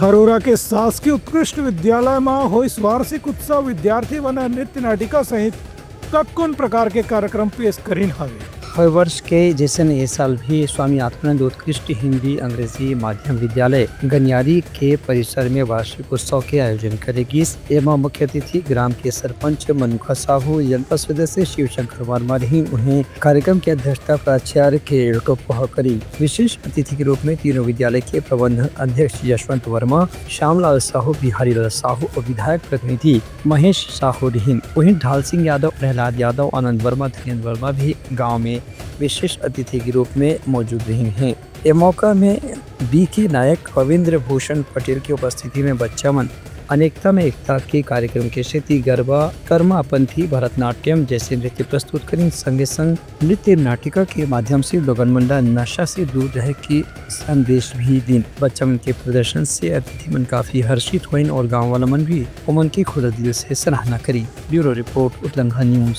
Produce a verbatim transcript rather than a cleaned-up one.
खरोरा के शासकीय उत्कृष्ट विद्यालय म होइस वार्षिक उत्सव, विद्यार्थी मन नृत्य नाटिका सहित कतकोन प्रकार के कार्यक्रम पेश करिन हवे। हर वर्ष के जैसन ए साल भी स्वामी आत्मानंद उत्कृष्ट हिंदी अंग्रेजी माध्यम विद्यालय गनियारी के परिसर में वार्षिक उत्सव के आयोजन करे गिस। एमा मुख्य अतिथि ग्राम के सरपंच मनुखा साहू, जनपद सदस्य शिवशंकर वर्मा रही। उन्हें कार्यक्रम की अध्यक्षता प्राचार्य के टोप्पो ह करी। विशेष अतिथि के रूप में तीनों विद्यालय के प्रबंधन अध्यक्ष यशवंत वर्मा, श्यामलाल साहू, बिहारी लाल साहू और विधायक प्रतिनिधि महेश साहू रहिन। वहीं ढाल सिंह यादव, प्रहलाद यादव, आनंद वर्मा, धीरेन्द्र वर्मा भी गांव में विशेष अतिथि के रूप में मौजूद रहिन हैं। ए मौका में बी के नायक, रविंद्र भूषण पटेल की उपस्थिति में बच्चा मन अनेकता में एकता के कार्यक्रम के सेती गरबा, कर्मा पंथी, भरतनाट्यम जैसे नृत्य प्रस्तुत करिन। संगे संग नृत्य नाटिका के माध्यम से लोगन मन ला नशा से दूर रहे के संदेश भी दिन। बच्चा मन के प्रदर्शन से अतिथि मन काफी हर्षित होइन और गांव वाला मन भी ओमन की खुला दिल से सराहना करी। Bureau report, Utlangha news.